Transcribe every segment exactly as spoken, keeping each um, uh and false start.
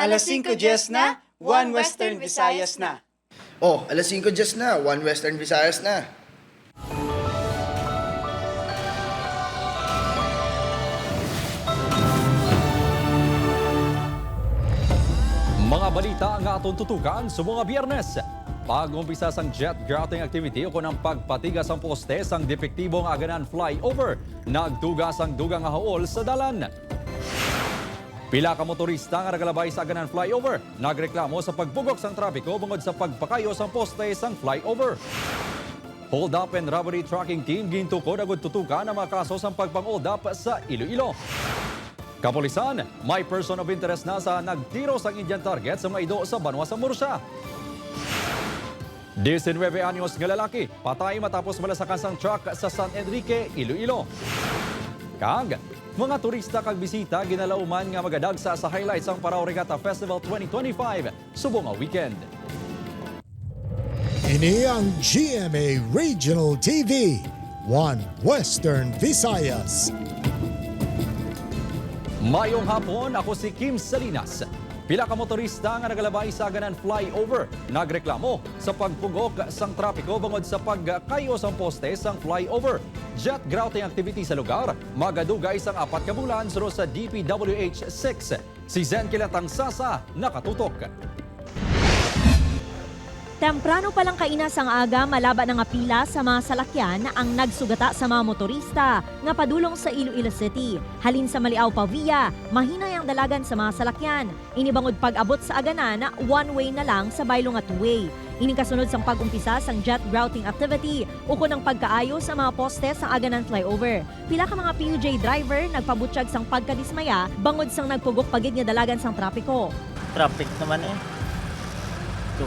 Alas singko diyes na, One Western Visayas na. Oh, alas singko diyes na, One Western Visayas na. Mga balita nga aton tutukan sa mga Biyernes. Pag-umpisa sang jet grouting activity ukon ang pagpatigas sang poste sang depektibo nga Aganan flyover, nagtuga sang dugang nga haol sa dalan. Pila ka motorista nga nagalabay sa Aganan flyover nagreklamo sa pagpugok sang trapiko bangod sa pagpakayo sang poste sang flyover. Hold up and robbery tracking team gintukod agud tutukan ang mga kaso sang pagpang-hold up sa Iloilo. Kapulisan, may person of interest na sa nagtiro sang Indian target sa mga ido sa banwa sa Murcia. Diecinueve anyos nga lalaki patay matapos malasakan sang truck sa San Enrique, Iloilo. Kag mga turista kag bisita ginalauman nga magadagsa sa highlights sang Parao Regatta Festival twenty twenty-five subong nga weekend. Ini ang G M A Regional T V, One Western Visayas. Mayong hapon, ako si Kim Salinas. Pila ka motorista nga nagalabay sa Aganan flyover nagreklamo sa pagpugok sang trapiko bangod sa pagkayo sang poste sang flyover. Jet grouting activity sa lugar magadugay sang apat ka bulan, suno sa D P W H six. Si Zen Kilatang Sasa nakatutok. Temprano pa lang kaina sang aga, malaba na nga pila sa mga salakyan ang nagsugata sa mga motorista nga padulong sa Iloilo City. Halin sa Maliao Pavia, mahinay ang dalagan sa mga salakyan. Ini bangod pag-abot sa Aganan, one way na lang sa baylo nga two-way. Ini kasunod sang pag-umpisa sang jet grouting activity ukon ang pagkaayo sa mga poste sang Aganan flyover. Pila ka mga P U J driver nagpabutyag sang pagkadismaya bangod sang nagpugok pa gid nga dalagan sang trapiko. Traffic naman eh. So,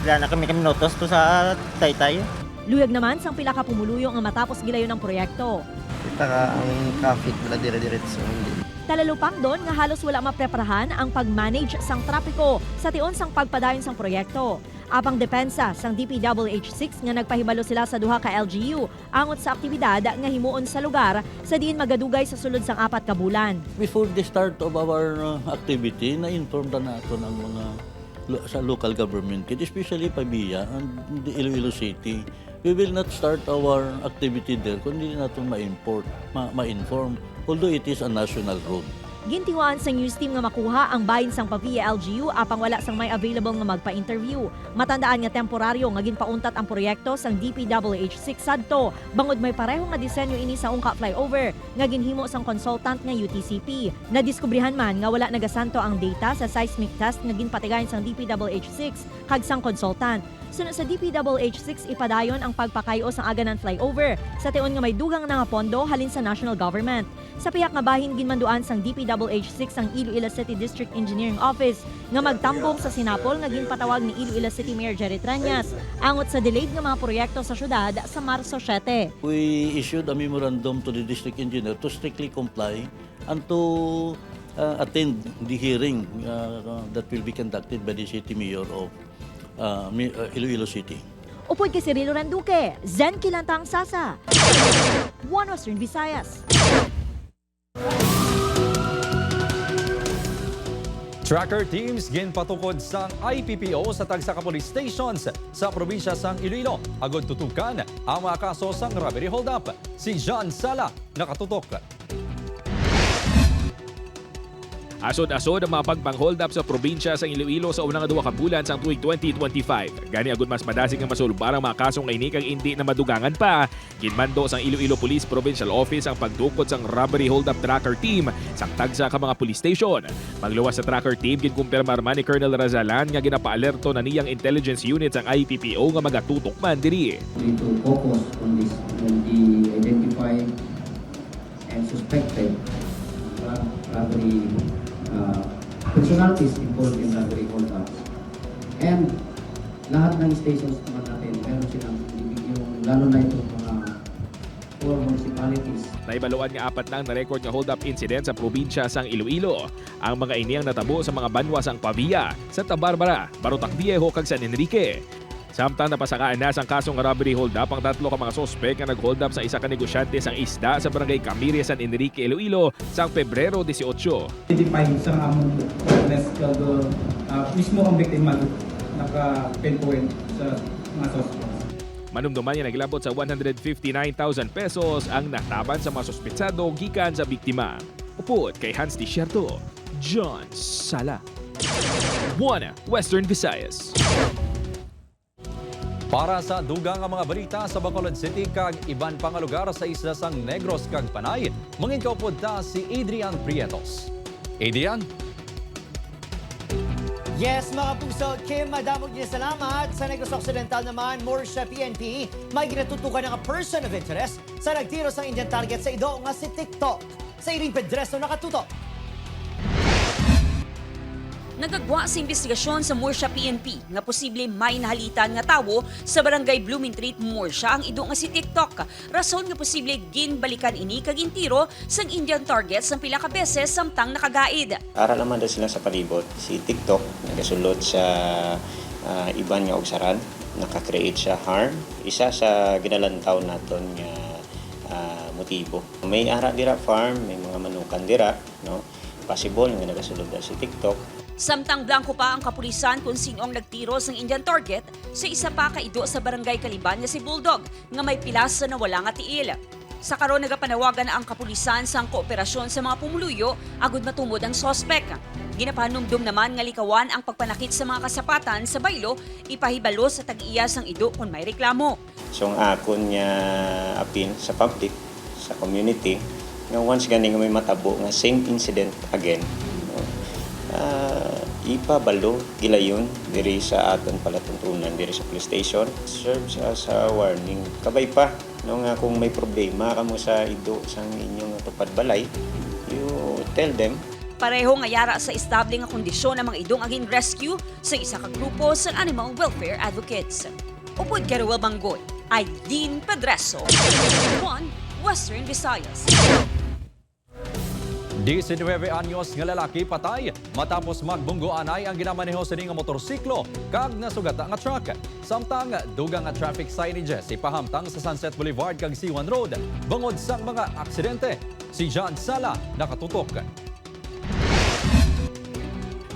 wala na kami kaminutos to sa Taytay. Luyag naman sang pila ka pumuluyo nga matapos gilayon ang proyekto. Kita ka ang traffic wala dire-diretso, hindi. Talalupangdon nga halos wala mapreparahan ang pag-manage sang trapiko sa tion sang pagpadayon sang proyekto. Apang depensa sang D P W H six nga nagpahibalo sila sa duha ka L G U angot sa aktibidad nga himuon sa lugar sa diin magadugay sa sulod sang apat ka bulan. Before the start of our uh, activity, na-inform na nato ang mga lo- sa local government, kit especially Pavia and the Iloilo City. We will not start our activity there kung hindi natin ma-import, ma- ma-inform, although it is a national road. Gintinguhaan sang news team nga makuha ang bahin sang Pavia L G U apang wala sang may available nga magpa-interview. Matandaan nga temporaryo nga ginpauntat ang proyekto sang D P W H six sadto, bangod may pareho nga disenyo ini sa ungka flyover nga ginhimo sang consultant nga U T C P. Nadiskubrihan man nga wala nagasanto ang data sa seismic test nga ginpatigayon sang D P W H six kag sang consultant. Suno sa D P W H six, ipadayon ang pagpakayo sang Aganan Flyover sa tion nga may dugang na nga pondo halin sa national government. Sa pihak nga bahin, ginmanduan sang D P W H six ang Iloilo City District Engineering Office nga magtambong sa sinapol nga ginpatawag ni Iloilo City Mayor Jerry Treñas angot sa delayed nga mga proyekto sa syudad sa Marso siete. We issued a memorandum to the district engineer to strictly comply and to uh, attend the hearing uh, that will be conducted by the city mayor of uh, Mi- uh, Iloilo City. Upod kay Cirilo Randuque, Zen Kilantang Sasa, One Western Visayas. Tracker teams ginpatukod sang I P P O sa tagsa ka police stations sa probinsya sang Iloilo agud tutukan ang mga kaso sang robbery holdup. Si John Sala nakatutok. Asod-asod ang mga pagpang-hold up sa probinsya sang Iloilo sa una nga duha ka bulan sang tuig twenty twenty-five. Gani, agud mas madasig nga masulbar ang mga kaso nga ini kag indi na madugangan pa, ginmando sang Iloilo Police Provincial Office ang pagtukod sang robbery hold up tracker team sang tagsa ka mga police station. Pagluwas sa tracker team, ginkumpirmar man ni Colonel Razalan nga ginapaalerto na niya ang intelligence unit sang I P P O nga magatutok man diri. We need to focus on this, on the identify and suspected ro- robbery uh, personalities involved in robbery holdups. And lahat ng stations naman natin, meron silang individual, lalo na itong mga four municipalities. Naibaluan nga apat na ang na-record nga hold-up incident sa probinsya sang Iloilo. Ang mga ini ang natabo sa mga banwa sang Pavia, Santa Barbara, Barotac Viejo, kag San Enrique. Samtang napasakaan na sang kaso nga robbery hold-up ang tatlo ka mga suspek nga nag-hold up sa isa ka negosyante sang isda sa barangay Camiri, San Enrique, Iloilo, sang Pebrero dieciocho. Identify sa among witness kag Mismo ang biktima naka-pinpoint sa mga suspects. Manumduman nga naglabot sa one hundred fifty-nine thousand pesos ang nataban sa mga suspetsado gikan sa biktima. Upod kay Hans Desierto, John Sala. One Western Visayas. Para sa dugang nga mga balita sa Bacolod City kag iban pa nga lugar sa isla sang Negros kag Panay, mangin kaupod ta si Adrian Prietos. Adrian? Yes, mga puso, Kim, madamo gid salamat. Sa Negros Occidental naman, Murcia P N P may ginatutukan nga person of interest sa nagtiro sang Indian target sa ido nga si TikTok. Si Irene Pedreso nakatutok. Nagagwa sa imbestigasyon sa Murcia P N P nga posible may nahalitan nga tawo sa barangay Blooming Treat, Murcia ang ido nga si TikTok. Rason nga posible ginbalikan ini kag gintiro sang Indian target sang pila ka beses samtang nakagaid. Ara lamang daw sila sa palibot. Si TikTok, nagasulod sa, ah, iban nga ugsaran, naka-create siya harm. Isa sa ginalantaw naton nga, ah, motibo. May ara dira farm, may mga manukan dira, no? Possible nga nagasulod na si TikTok. Samtang blanco pa ang kapulisan kung sino ang nagtiro sang Indian target sa isa pa ka ido sa barangay Kaliban nga si Bulldog nga may pila sa nawala nga tiil. Sa karon, nagapanawagan na ang kapulisan sang kooperasyon sa mga pumuluyo agud matumod ang suspek. Ginapahanumdom naman nga likawan ang pagpanakit sa mga kasapatan sa baylo, ipahibalo sa tag-iya sang ido kon may reklamo. So ang akon nga appeal sa public, sa community, nga once gani nga may matabo nga same incident again, no, ah, ipabalo, gilayon diri sa aton palatuntunan, diri sa police station, serves as a warning. Kabay pa, no, nga kung may problema kamo sa ido sang inyong tupad balay, you tell them. Pareho nga yara sa estable nga kondisyon ang mga ido nga gin-rescue sa isa ka grupo sa animal welfare advocates. Upod kay Roel Banggoy, Aileen Pedreso, One Western Visayas. Diecinuebe anyos nga lalaki patay matapos magbunggo anay ang ginamaneho sini nga motorsiklo kag nasugata nga truck. Samtang dugang nga traffic signages ipahamtang sa Sunset Boulevard kag Siwan Road bangod sang mga aksidente. Si John Sala nakatutok.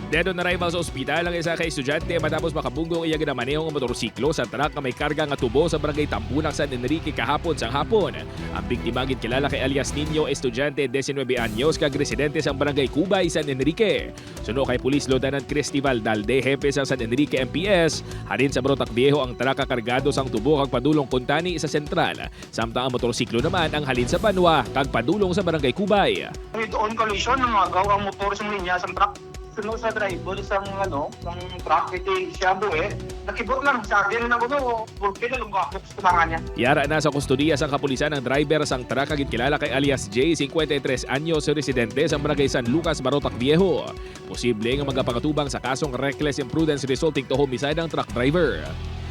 Dead on arrival sa ospital ang isa ka estudyante matapos makabunggo ang iya ginamaneho nga motorsiklo sa truck nga may karga nga tubo sa barangay Tambunak, San Enrique kahapon sang hapon. Ang biktima ginkilala kay alias Nino, estudyante, diecinuebe anyos, kag residente sang barangay Cubay, San Enrique. Suno kay Police Lieutenant Cristival Dalde, hepe sang San Enrique M P S, halin sa Barotac Viejo ang truck nga kargado sang tubo kag padulong kuntani sa sentral. Samtang ang motorsiklo naman ang halin sa Banwa kag padulong sa Barangay Cubay. Head-on collision, nangagaw ang motor sang linya sang truck. Suno sa driver sang, ano, sang truck, iti siya buhi. Nakibot lang, sa akin na kuno, bulke na lunggapok sa tubangan niya. Yara na sa kustodiya sang kapulisan ang driver sang truck nga ginkilala kay alias J, cincuenta y tres anyos, residente sa Barangay San Lucas, Barotac Viejo. Posible nga magapangatubang sa kasong reckless imprudence resulting to homicide ang truck driver.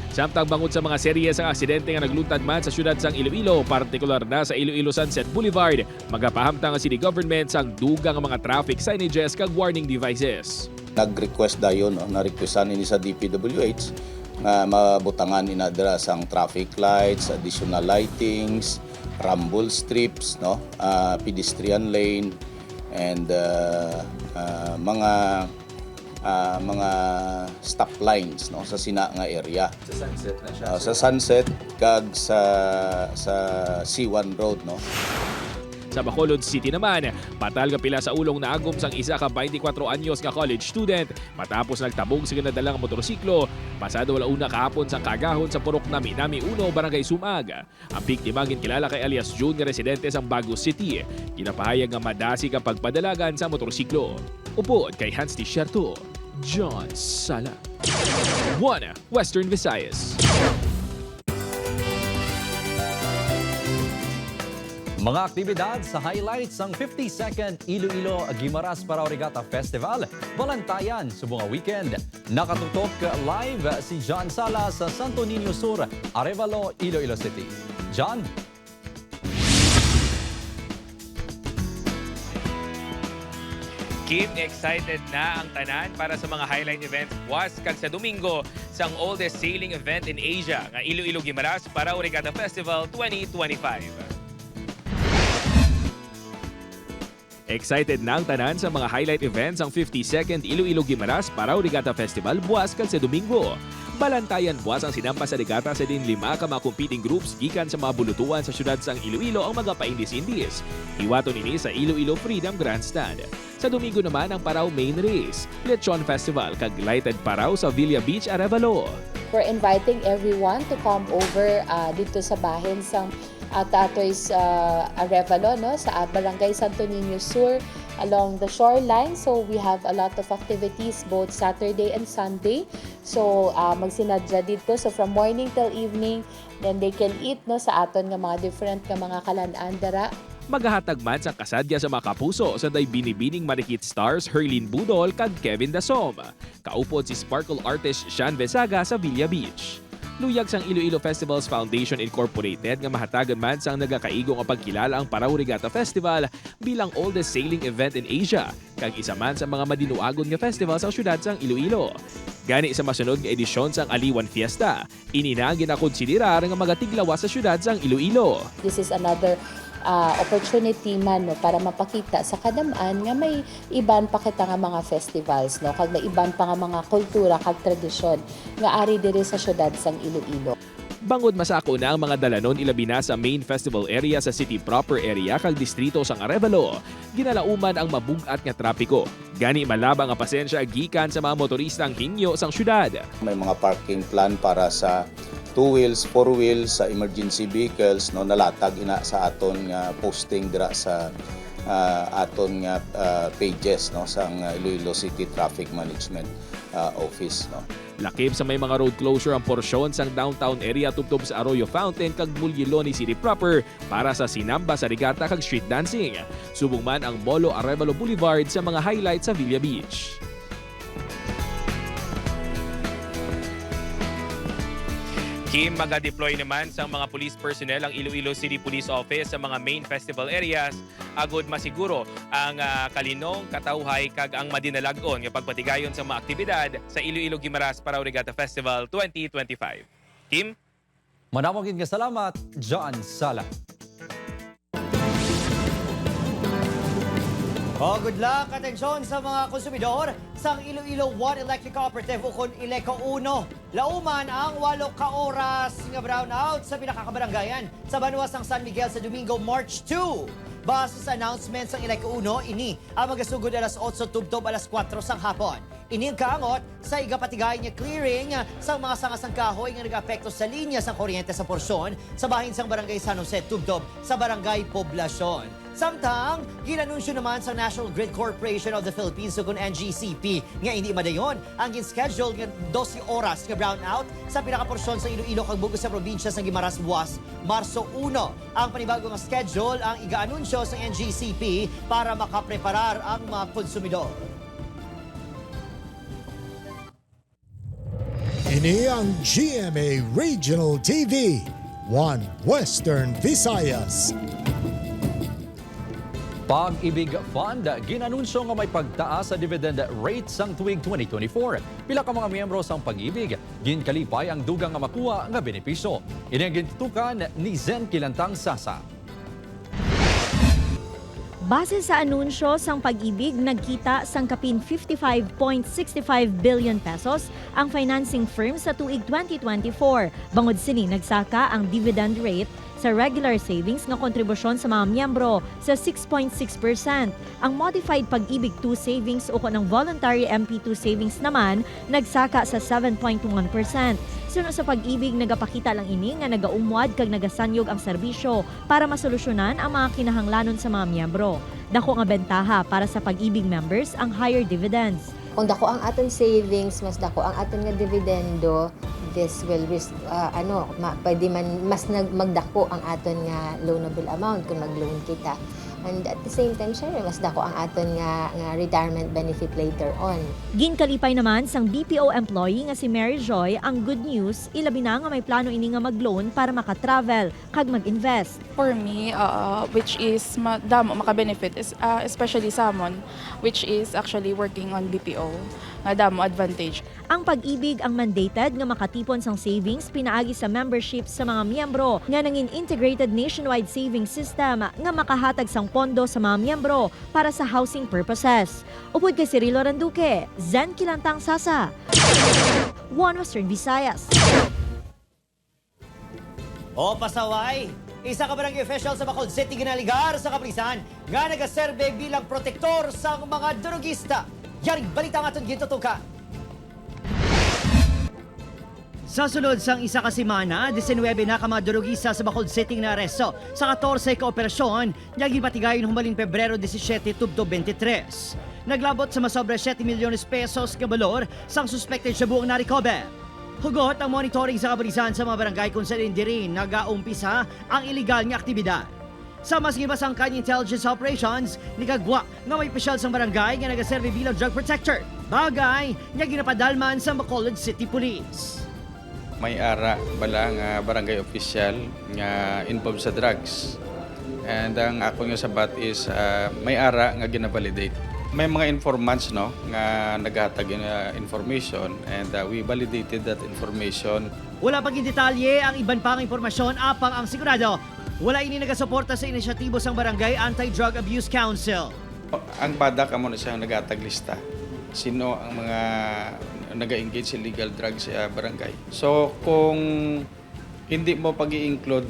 Samtang bangod sa mga serye sang aksidente nga nagluntad man sa siyudad sang Iloilo, partikular na sa Iloilo Sunset Boulevard, magapahamtang ang city government sang dugang nga mga traffic signages kag warning devices. Nag-request dayon, no, na-requestan ini sa D P W H nga mabutangan ina dira sang traffic lights, additional lightings, rumble strips, no, ah, pedestrian lane, and, ah, ah, mga, ah, mga stop lines, no, sa sina nga area. Sa Sunset na siya, Ah, sa sir. Sunset kag sa, sa Siwan Road, no. Sa Bacolod City naman, batal nga pila sa ulong naagom sang isa ka twenty-four anyos nga college student matapos nagtabog sa ginadala nga motorsiklo pasado ala una kahapon sang kaagahon sa Purok Nami-Nami uno, Barangay Sumag. Ang biktima ginkilala kay alias June nga residente sang Bago City. Ginapahayag nga madasig ang pagpadalagan sa motorsiklo. Upod kay Hans Desierto, John Sala. One Western Visayas. Mga aktibidad sa highlights sang fifty-second Iloilo Guimaras Paraho Regatta Festival, balantayan subong nga weekend. Nakatutok live si John Sala sa Santo Niño Sur, Arevalo, Iloilo City. John? Kim, excited na ang tanan para sa mga highlight events buwas kag sa Domingo sang oldest sailing event in Asia, nga Iloilo Guimaras Paraho Regatta Festival twenty twenty-five. Excited na ang tanan sa mga highlight events sang fifty-second Iloilo Guimaras Paraw Regatta Festival buas kag sa Domingo. Balantayan buas ang sinampa sa regata sa diin lima ka mga competing groups gikan sa mga bulutuan sa siyudad sang Iloilo ang magapaindis-indis. Hiwaton ini sa Iloilo Freedom Grandstand. Sa Domingo naman ang Paraw Main Race, Lechon Festival kag Lighted Paraw sa Villa Beach, Arevalo. We're inviting everyone to come over ah, dito sa bahin sang ah, Tatoy's ah, Arevalo, no, sa ah, Barangay Santo Niño Sur, along the shoreline. So we have a lot of activities both Saturday and Sunday. So ah, magsinadya dito. So from morning till evening, then they can eat, no, sa aton nga mga different nga mga kalan-an dara. Magahatag man sang kasadya sa mga kapuso sanday binibining Marikit stars Herlin Budol kag Kevin Dasom, kaupod si sparkle artist Shan Vesaga sa Villa Beach. Luyag sang Iloilo Festivals Foundation Incorporated nga mahatagan man sang nagakaigo nga pagkilala ang Paraw Regatta Festival bilang oldest sailing event in Asia, kag isa man sa mga madinuagon nga festival sa siyudad sang Iloilo. Gani sa masunod nga edisyon sang Aliwan Fiesta, ini na ang ginakonsiderar nga magatiglawas sa siyudad sang Iloilo. This is another ah, opportunity man, no, para mapakita sa kadam-an nga may iban pa kita nga mga festivals, no, kag may iban pa nga mga kultura kag tradisyon nga ari diri sa siyudad sang Iloilo. Bangod masako na ang mga dalanon, ilabi na sa main festival area sa city proper area kag distrito sang Arevalo, ginalauman ang mabug-at nga trapiko. Gani malaba nga pasensya gikan sa mga motorista ang hingyo sang syudad. May mga parking plan para sa two wheels, four wheels, sa emergency vehicles, no, nalatag ina sa aton nga posting dira sa ah, aton nga ah, pages, no, sang Iloilo City Traffic Management ah, Office, no. Lakip sa may mga road closure ang porsyon sang downtown area tubtob sa Arroyo Fountain kag Mulyiloni City proper para sa sinamba sa regata kag street dancing. Subong man ang Molo Arevalo Boulevard sa mga highlight sa Villa Beach. Kim, maga-deploy naman sang mga police personnel ang Iloilo City Police Office sa mga main festival areas agod masiguro ang ah, kalinong, katawhay kag ang madinalag-on nga pagpatigayon sa mga aktibidad sa Iloilo Guimaras Paraw Regatta Festival twenty twenty-five. Kim? Madamo gid nga salamat, John Sala. O, good luck, atensyon sa mga konsumidor sang Iloilo One Electric Cooperative ukon Ileco Uno. Lauman ang walo ka oras nga brownout sa pinakakabaranggayan sa banwa sang San Miguel sa Domingo, March two. Base sa announcement sang Ileco Uno, ini ang magasugod alas otso tubtob alas kuwatro sang hapon. Ini ang kaangot sa igapatigay nga clearing sang mga sanga sang kahoy nga nagaapekto sa linya sang kuryente sa porsyon sa bahin sang Barangay San Jose tubtob sa Barangay Poblacion. Samtang, gin-anunsyo naman sa National Grid Corporation of the Philippines ukon N G C P nga indi madayon ang gin-schedule nga dose oras nga brownout sa pinakaporsyon sa Iloilo kag bug-os sa probinsya sang Guimaras buwas Marso uno. Ang panibago nga schedule ang iga-anunsyo sang N G C P para makapreparar ang mga konsumidor. Ini ang G M A Regional T V, One Western Visayas. Pag-ibig Fund gin-anunsyo nga may pagtaas sa dividend rate sang tuig twenty twenty-four. Pila ka mga miyembro sang Pag-ibig ginkalipay ang dugang nga makuha nga benepisyo. Ini ang gintutukan ni Zen Kilantang Sasa. Base sa anunsyo sang Pag-ibig, nagkita sang kapin fifty-five point sixty-five billion pesos ang financing firm sa tuig twenty twenty-four. Bangod sini, nagsaka ang dividend rate sa regular savings nga kontribusyon sa mga miyembro sa six point six percent. Ang modified Pag-ibig two savings ukon ang voluntary M P two savings naman nagsaka sa seven point one percent. Suno sa Pag-ibig, nagapakita lang ini nga nagaumwad kag nagasanyog ang serbisyo para masolusyonan ang mga kinahanglanon sa mga miyembro. Dako nga bentaha para sa Pag-ibig members ang higher dividends. Kung dako ang aton savings, mas dako ang aton nga dividendo, this will res- ah, ano, ma- pwede man mas nag- magdako ang aton nga loanable amount kung mag-loan kita. And at the same time, syempre, mas dako ang aton nga, nga retirement benefit later on. Ginkalipay naman sang B P O employee nga si Mary Joy ang good news, ilabi na nga may plano ini nga mag-loan para maka-travel kag mag-invest. For me, uh, which is ma- damo maka-benefit, is, uh, especially sa amon, which is actually working on B P O. Nga damo advantage. Ang Pag-ibig ang mandated nga makatipon sang savings pinaagi sa membership sa mga miyembro nga nangin integrated nationwide savings system nga makahatag sang pondo sa mga miyembro para sa housing purposes. Upod kay Cirilo Randuque, Zen Kilantang Sasa, One Western Visayas. O pasaway, isa ka barangay official sa Bacolod City ginaligar sa kapulisan nga nagaserbe bilang protektor sang mga durugista. Yaring balita ang aton gintutukan. Sa sulod sang isa ka semana, diecinuebe na ka mga durugista sa Bacolod City nga naaresto sa katorse ka operasyon nga ginpatigayon humbalin Pebrero disisiete tubtob twenty-three. Naglabot sa masobra siete milyones pesos nga balor sang suspected shabu ang na-recover. Hugot ang monitoring sa kapulisan sa mga barangay kung sa diin diri nagaumpisa ang iligal nga aktibidad. Sa mas ginbasang kanya intelligence operations, nikagwa nga may opisyal sang barangay nga nagaserbi bilang drug protector, bagay nga ginapadalman sa Bacolod City Police. May ara bala nga barangay official nga involved sa drugs. And ang akon nga sabat is, ah, may ara nga ginavalidate. May mga informants, no, nga naghatag in, ah, information, and, ah, we validated that information. Wala pa gindetalye ang iban pang impormasyon, apang ang sigurado, wala ini nagasuporta sa inisyatibo sang Barangay Anti-Drug Abuse Council. Ang BADAC amo na siya ang naghatag lista sino ang mga naga-engage sa illegal drugs sa barangay. So, kung hindi mo pag-i-include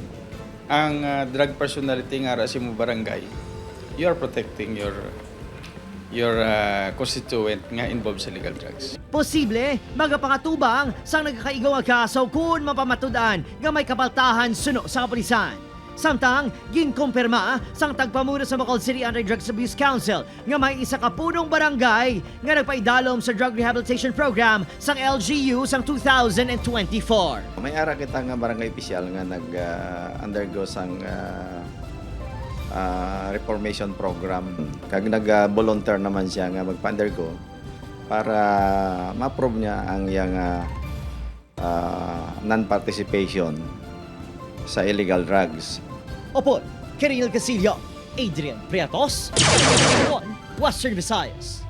ang, ah, drug personality nga ara sa imong barangay, you are protecting your, your, ah, constituent nga involved sa illegal drugs. Posible magapangatubang sang nagakaigo nga kaso kon mapamatud-an nga may kapaltahan suno sa kapulisan. Samtang ginkumpirma sang tagpamuno sa Bacolod City Anti-Drugs Abuse Council nga may isa ka punong barangay nga nagpaidalom sa drug rehabilitation program sang L G U sang two thousand and twenty-four. May ara kita nga barangay opisyal nga nag, ah, undergo sang, ah, ah, reformation program, kag nag, ah, volunteer naman siya nga magpa-undergo para ma-prove niya ang iyang, ah, ah, non-participation sa illegal drugs. Upod kay Reniel Castillo, Adrian Priatos, One Western Visayas.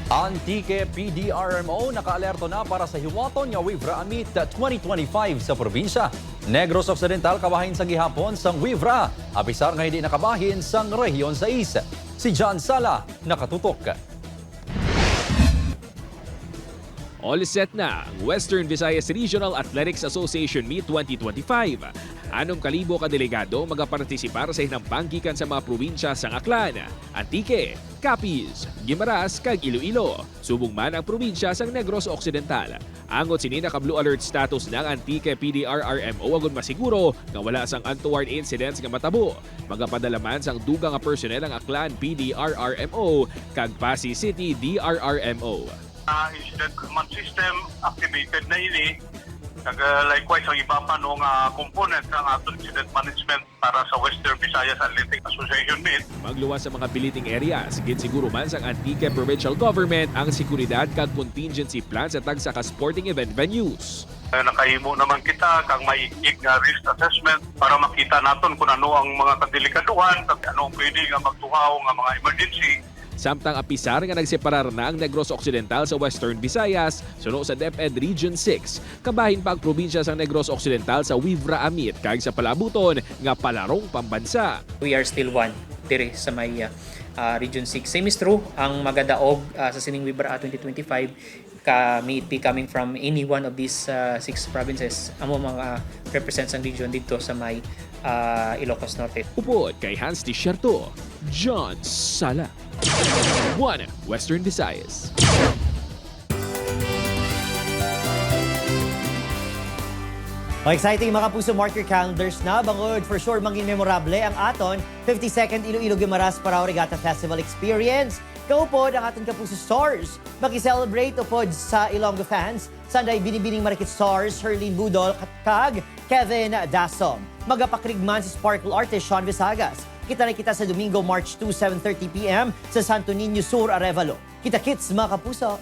Antique P D R M O nakaalerto na para sa hiwaton nga WVRA Meet twenty twenty-five sa probinsya. Negros Occidental kabahin sa gihapon sang WVRA, apisar nga hindi nakabahin sang Rehiyon sais. Si John Sala nakatutok. All set na ang Western Visayas Regional Athletics Association Meet twenty twenty-five. Anom ka libo ka delegado magapartisipar sa hinampang gikan sa mga probinsya sang Aklan, Antique, Capiz, Guimaras, kag Iloilo, subong man ang probinsya sang Negros Occidental. Angot sini, naka-blue alert status na ang Antique P D R R M O agud masiguro nga wala sang untoward incidents nga matabo. Magapadala man sang dugang nga personnel ang Aklan P D R R M O kag Passi City D R R M O. Ah, incident command system activated na ini. Kag, ah, likewise, ang iba pa, no, nga component sang aton incident management para sa Western Visayas Athletic Association Meet. Magluwas sa mga billeting areas, ginsiguro man sang Antique Provincial Government ang seguridad kag contingency plan sa tagsa ka sporting event venues. Ah, nakahimo naman kita kang maig-ig nga risk assessment para makita naton kung ano ang mga kadelikaduhan kag ano ang pwede nga magtuhaw nga mga emergency. Samtang apisar nga nagseparar na ang Negros Occidental sa Western Visayas, suno sa DepEd Region six, kabahin pa ang probinsya sang Negros Occidental sa WVRA Meet kag sa palaabuton nga palarong pambansa. We are still one diri sa may, ah, ah, Region six. Same is true, ang magadaog, ah, sa sining WVRA twenty twenty-five ka may it be coming from any one of these, ah, six provinces, amo mga represents ang region didto sa may, ah, Ilocos Norte. Upod kay Hans Desierto, John Sala, One Western Visayas. Mga exciting, mga kapuso, mark your calendars na, bangod for sure mangin memorable ang aton fifty-second Iloilo Guimaras Parao Regatta Festival Experience. Kaupod ang aton kapuso stars. Maki-celebrate upod sa Ilonggo fans, sanday binibining Marikit stars Herlene Budol kag Kevin Dasom. Magapakrigman si Sparkle artist Sean Visagas. Kita na kita sa Domingo, March two, seven thirty P M sa Santo Niño Sur, Arevalo. Kita-kits, mga kapuso!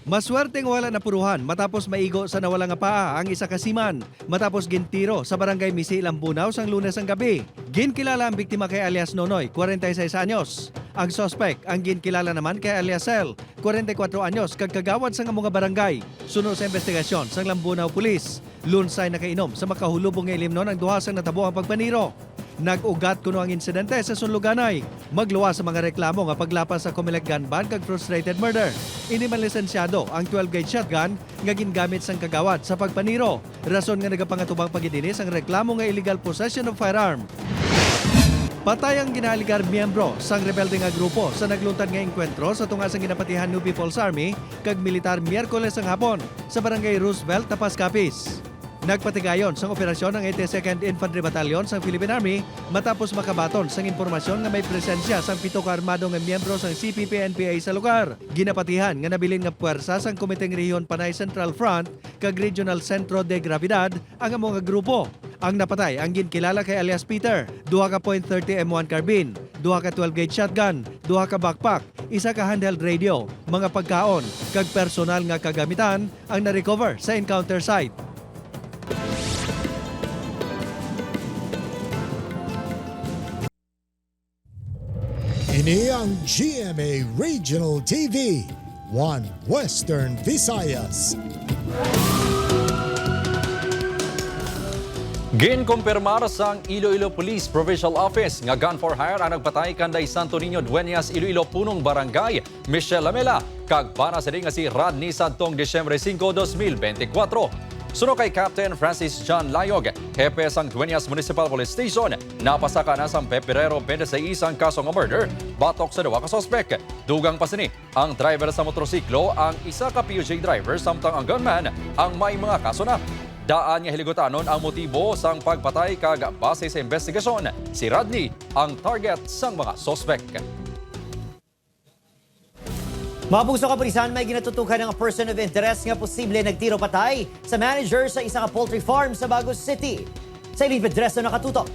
Maswerte nga wala napuruhan matapos maigo sa nawala nga paa ang isa ka seaman matapos gintiro sa Barangay Misi, Lambunao sang Lunes ang gabi. Ginkilala ang biktima kay alias Nonoy, kwarenta y seis anyos. Ang suspek ang ginkilala naman kay alias Sel, kwarenta y kuwatro anyos, kag kagawad sang amo nga barangay. Suno sa investigasyon sang Lambunao Police, lunsay nakainom sa makahulubong nga ilimnon ang duha sang natabo ang pagpaniro. Nag-ugat kuno ang insidente sa Sunluganay. Magluwas sa mga reklamo nga paglapas sa Comelec gun ban kag frustrated murder. Ini man lisensyado ang twelve gauge shotgun nga gingamit sang kagawad sa pagpaniro, rason nga nagapangatubang pa gid ini sang reklamo nga illegal possession of firearm. Patay ang ginaaligar miyembro sang rebelde nga grupo sa nagluntad nga engkwentro sa tunga sang ginapatihan New People's Army kag militar Miyerkules sang hapon sa Barangay Roosevelt, Tapas, Capiz. Nagpatigayon sang operasyon ang eighty-second Infantry Battalion sang Philippine Army matapos makabaton sang impormasyon nga may presensya sang pito ka armado nga miyembro sang C P P N P A sa lugar. Ginapatihan nga nabilin nga puwersa sang Komiteng Rehiyon Panay Central Front kag Regional Centro de Gravidad ang amo nga grupo. Ang napatay ang ginkilala kay alias Peter, duha ka point thirty M one carbine, duha ka twelve gauge shotgun, duha ka backpack, isa ka handheld radio, mga pagkaon, kag personal nga kagamitan ang na-recover sa encounter site. Ini ang G M A Regional T V, One Western Visayas. Ginkumpirmar sang Iloilo Police Provincial Office nga gun for hire ang nagpatay kanday Santo Niño Dueñas, Iloilo, punong barangay Michelle Lamela, kag bana sini nga si Rodney sadtong Disyembre singko, dos mil bente kwatro. Suno kay Captain Francis John Layog, hepe sang Dueñas Municipal Police Station, napasaka na sang Pebrero bente seis ang kaso nga murder batok sa duha ka suspek. Dugang pa sini, ang driver sa motorsiklo, ang isa ka P U J driver, samtang ang gunman ang may mga kaso na. Daan nga hiligutanon ang motibo sang pagpatay kag base sa investigasyon, si Rodney ang target sang mga suspek. Mga pugso, kapulisan, may ginatutukan nga person of interest nga posible nagtiro patay sa manager sa isa ka poultry farm sa Bago City. Si Eileen Pedreso nakatutok.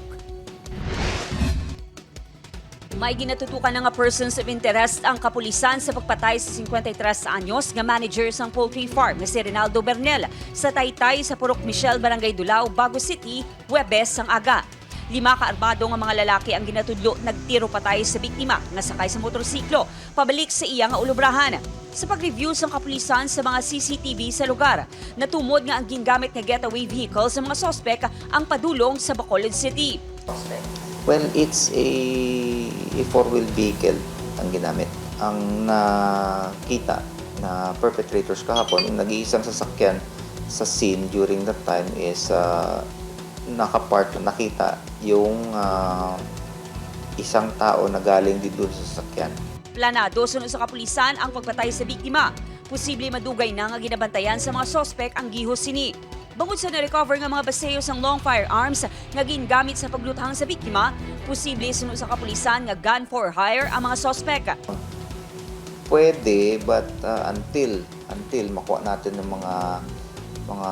May ginatutukan na nga persons of interest ang kapulisan sa pagpatay sa singkwenta y tres anyos nga manager sang poultry farm nga si Rinaldo Bernel sa Taytay sa Purok Michelle, Barangay Dulao, Bago City, Huwebes sang aga. Lima ka armado nga mga lalaki ang ginatudlo nagtiro patay sa biktima nga sakay sa motorsiklo pabalik sa iya nga ulubrahan. Sa pag-review sang kapulisan sa mga C C T V sa lugar, natumod nga ang gingamit nga getaway vehicle sa mga suspek ang padulong sa Bacolod City. Well, it's a, a four-wheel vehicle ang ginamit. Ang nakita na perpetrators kahapon, yung nag-iisang sasakyan sa scene during that time is uh, nakapark, nakita yung uh, isang tao na galing dito sa sasakyan. Planado suno sa kapulisan ang pagpatay sa biktima. Posible madugay na nga ginabantayan sa mga suspek ang gihos sini. Bangod sa na-recover nga mga baseyo sang long firearms nga gingamit sa pagluthang sa biktima, posible suno sa kapulisan nga gun for hire ang mga suspek. Pwede, but uh, until until makuha natin ng mga mga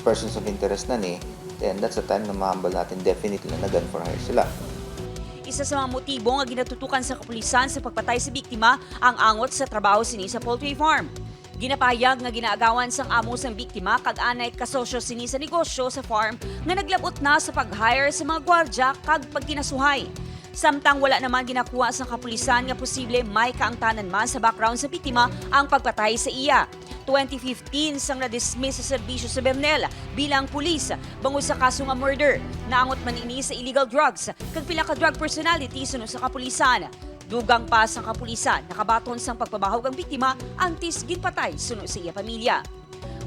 persons of interest na ni, then that's the time na mahambal natin definitely na gun for hire sila. Isa sa mga motibo nga ginatutukan sa kapulisan sa pagpatay sa biktima ang angot sa trabaho sini sa poultry farm. Ginapahayag nga ginaagawan sang amo sang biktima kag anay kasosyo sini sa negosyo sa farm nga naglabot na sa pag-hire sa mga gwardya kag pagkinasuhay. Samtang wala naman ginakuha sang kapulisan nga posible may kaangtanan man sa background sa biktima ang pagpatay sa iya. Twenty fifteen sang na-dismiss sa serbisyo si Bernel bilang pulis bangod sa kaso nga murder. Naangot man ini sa illegal drugs kag pila ka drug personality suno sa kapulisan. Dugang pa sang kapulisan, nakabaton sang pagpabahog ang biktima antes ginpatay suno sa iya pamilya.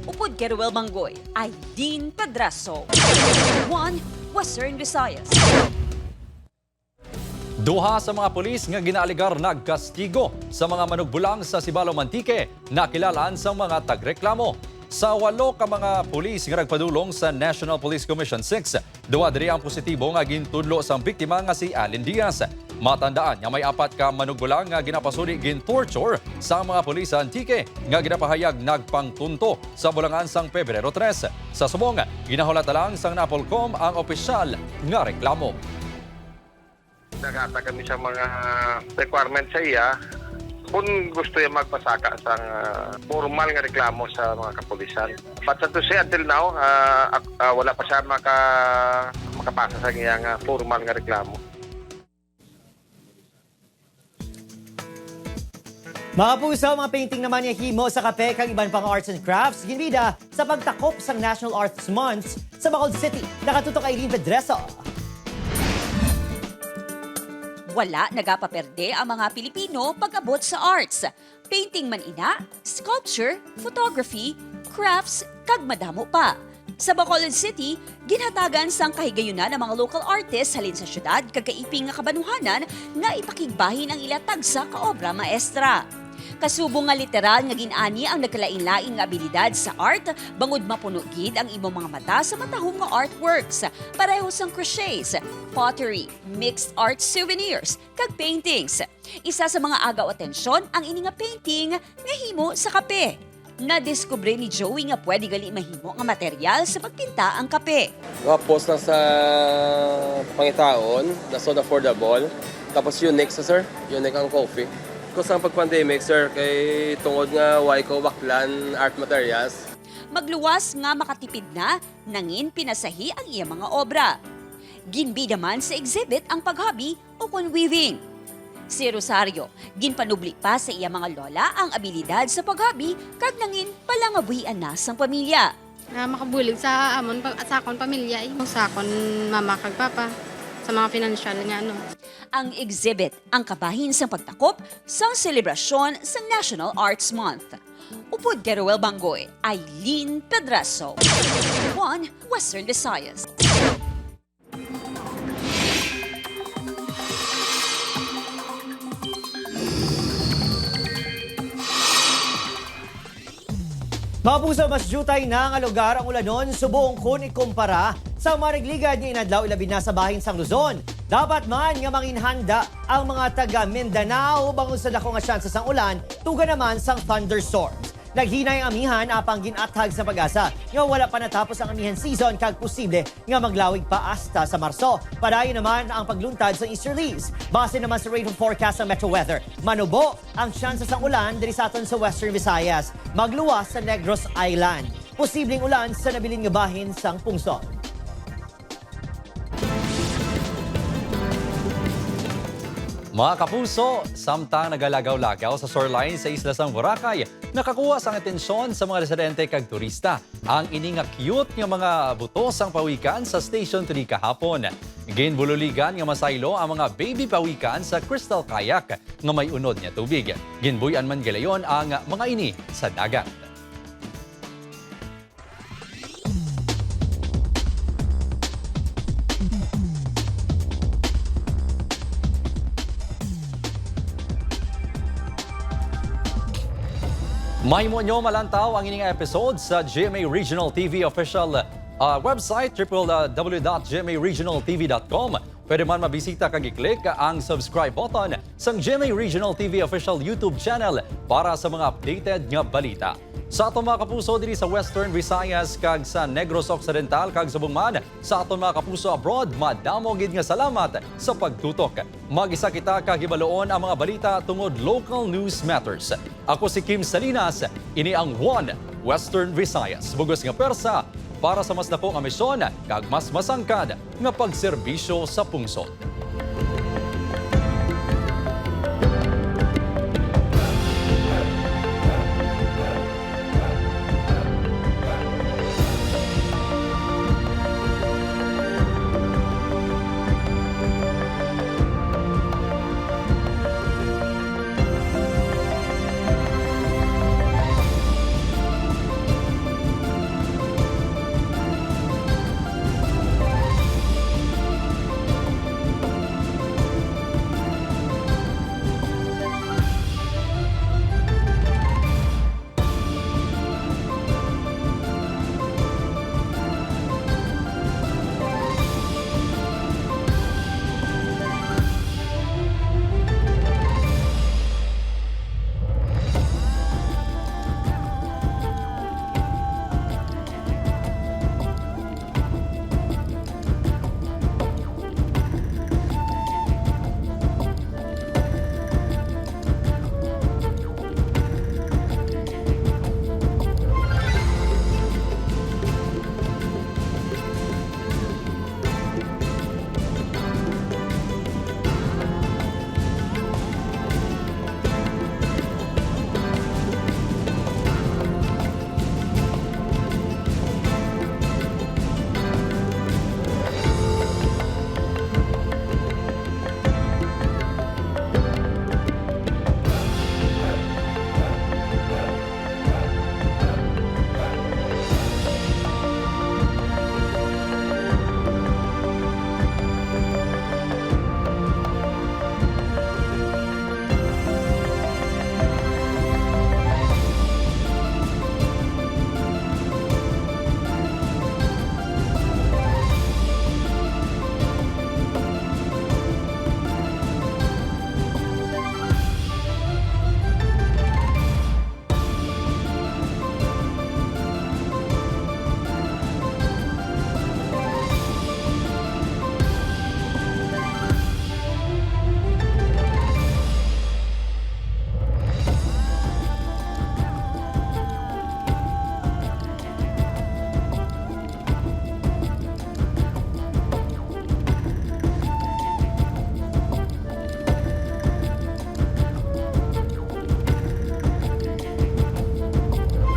Upod kay Ruel Manggoy, Aileen Pedraso, One Western Visayas. Duha sa mga pulis nga ginaaligar nagkastigo sa mga manugbulang sa Sibalom, Antique, nakilalaan sang mga tagreklamo. Sa walo ka mga pulis nga nagpadulong sa National Police Commission six, duha diri ang positibo nga gintudlo sang biktima nga si Allen Diaz. Matandaan nga may apat ka manugbulang nga ginapasuli gintorture sang mga pulis sa Antique nga ginapahayag nagpangtunto sa bulangan sang Pebrero tres. Sa subong, ginahulat na lang sang Napolcom ang opisyal nga reklamo. Naghatag kami sa mga requirements sa iya. Kung gusto niya magpasaka sang, ah, formal nga reklamo sa mga kapulisan. But sa to say, until now, ah, ak-, ah, wala pa siya maka-, makapasa sa iyang, ah, formal nga reklamo. Mga puso, mga painting naman nga himo sa kape kag iban pang arts and crafts, ginbida sa pagtakop sang National Arts Month sa Bacolod City. Nakatutok Eileen Pedreso. Wala nagapaperde ang mga Pilipino pag-abot sa arts. Painting man ina, sculpture, photography, crafts, kag madamo pa. Sa Bacolod City, ginhatagan sang kahigayunan ang mga local artists halin sa syudad kag kaiping nga kabanuhanan nga ipakigbahin ang ila tagsa ka obra maestra. Kasubong nga literal nga gin-ani ang nagkalain-lain nga abilidad sa art, bangod mapuno gid ang imo mga mata sa matahom nga artworks, pareho sang crochets, pottery, mixed art souvenirs, kag paintings. Isa sa mga agaw atensyon ang ini nga painting nga himo sa kape. Nadiskubre ni Joey nga pwede gali mahimo nga material sa pagpinta ang kape. Gapos lang sa pangitaon, na so affordable. Tapos unique sa sir, unique ang coffee. Ko sa pag-pandemic sir, kay tungod nga way ko baklan art materials. Magluwas nga makatipid na, nangin pinasahi ang iya mga obra. Ginbida man sa exhibit ang paghabi o kon weaving. Si Rosario, ginpanubli pa sa iya mga lola ang abilidad sa paghabi kag nangin palangabuhian na sang pamilya. Nga makabulig sa amon pa, sa akon pamilya eh. Sa akon mama kag papa, sa mga financial nga ano. Ang exhibit ang kabahin sang pagtakop sang selebrasyon sang National Arts Month. Upod kay Roel Banggoy, Eileen Pedraso, One Western Visayas. Mga puso, mas diutay na nga lugar ang ulanon subong kon ikumpara sa mga nagligad nga inadlaw, ilabi na sa bahin sang Luzon. Dapat man nga manginhanda ang mga taga Mindanao bangod sa dako nga tsansa sang ulan, tuga naman sang thunderstorms. Naghinay ang amihan apang gin-athag sa PAGASA nga wala pa natapos ang amihan season kag posible nga maglawig pa hasta sa Marso. Padayon naman ang pagluntad sa easterlies. Base naman sa rainfall forecast sa Metro Weather, manubo ang tsansa sang ulan diri sa aton sa Western Visayas, magluwas sa Negros Island. Posibleng ulan sa nabilin nga bahin sang pungsod. Mga kapuso, samtang nagalagaw-lagaw sa shoreline sa isla sang Boracay, nakakuha sang atensyon sa mga residente kag turista ang ini nga cute nga mga buto sang pawikan sa Station three kahapon. Ginbululigan nga masaylo ang mga baby pawikan sa Crystal Kayak nga may unod nga tubig. Ginbuy-an man gilayon ang mga ini sa dagat. Mahimo nyo malantaw ang ining episode sa G M A Regional T V official, ah, website, triple W dot G M A regional T V dot com. Pwede man mabisita kag i-click ang subscribe button sang G M A Regional T V official YouTube channel para sa mga updated nga balita. Sa aton mga kapuso diri sa Western Visayas kag sa Negros Occidental kag subong man sa aton mga kapuso abroad, madamo gid nga salamat sa pagtutok. Mag-isa kita ka hibaluon ang mga balita tungod local news matters. Ako si Kim Salinas, ini ang One Western Visayas. Bugos nga pwersa para sa mas dako nga misyon kag mas masangkad nga pagserbisyo sa pungsod.